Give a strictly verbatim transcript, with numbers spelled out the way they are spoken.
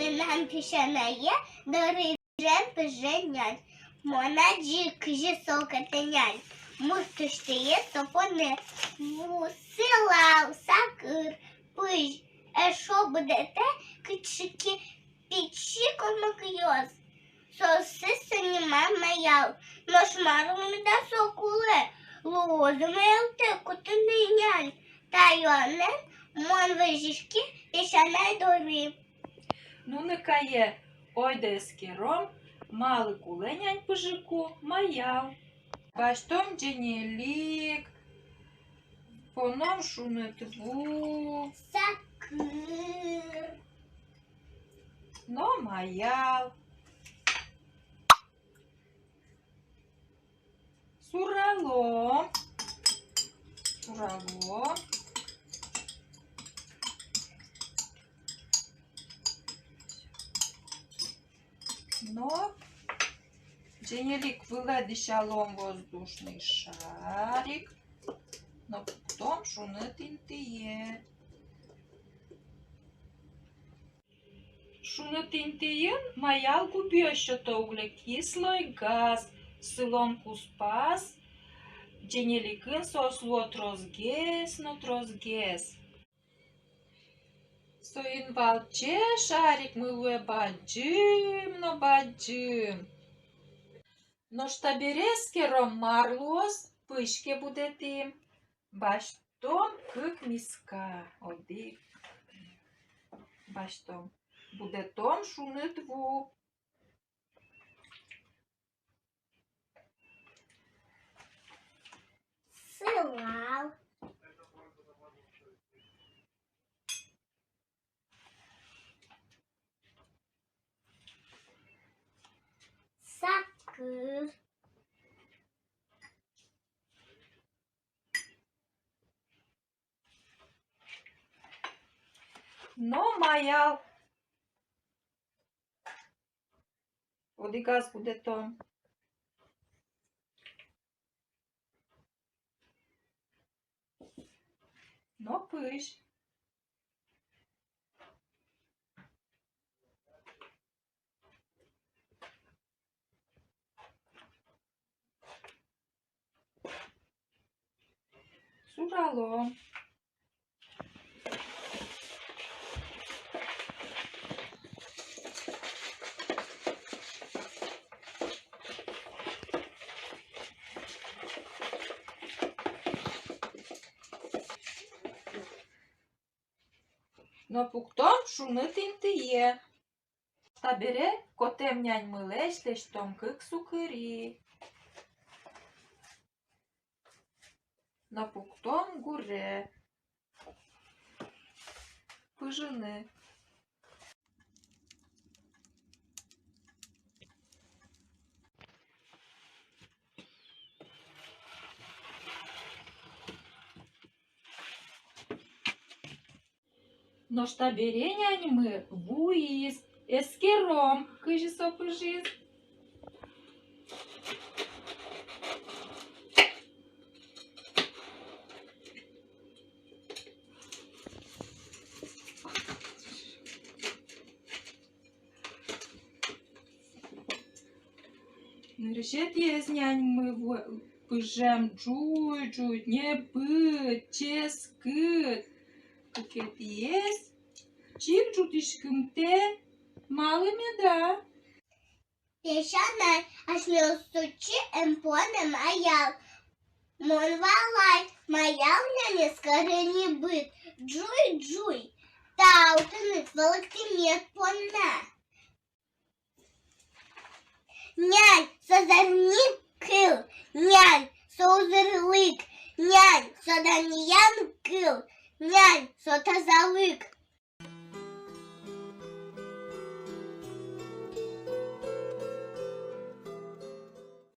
Мынам песянае доры пыжем, пыже нянь. Мон адӟи, кызьы сокатэ нянь. Мурт усьтӥе со понэ. Ву сылал, сакыр, пызь. Эшшо будэтэ кыӵе ке пичи комокъёс. Соосыз со нима Маял. Нош марлы меда со кулэ? Луоз-а Маялтэк кутыны нянь? Та юанэн мон вазиськи песянай доры. Нуны кае, ойдо эскером, малы кулэ нянь пыжыку Маял. Басьтом ӟенелик, поном шуныт ву, сакыр но Маял. Суралом. Суралом. Но ӟенелик вылэ дӥсялом воздушный шарик. Но пуктом шуныт интые. Шуныт интыын Маял губиос сёто углекислой газ, сылон куспаз. Ӟенеликын соос луо тросгес но тросгес. Соин валче шарикмы луэ бадӟым но бадӟым. Нош табере эскером, мар луоз, пызь ке будэтӥм. Басьтом кык миска. Одӥг. Басьтом. Будэтом шуныт ву. Сылал. Сакыр. Но Маял. Одӥгаз будэтом. Но пызь. Суралом. Но пуктом шуныт интые. Табере котэм няньмылэсь лэсьтом кык сукыри. Но пуктом гуре. Пыжыны. Нош табере няньмы вуиз, эскером, кызьы со пыжиз. Нырысетӥез няньмы ву-, пыжем ӝуй-ӝуй, небыт, ческыт. Кыкетӥез чик ӝутӥськымтэ, малы меда? Песянай, асьмеос отчы эн поны Маял. Мон валай, Маял няньыз каре небыт, ӝуй-ӝуй. Тау тыныд валэктэмед понна. Нянь — со зарни кыл, нянь — со узырлык, нянь — со данъян кыл, нянь — со тазалык.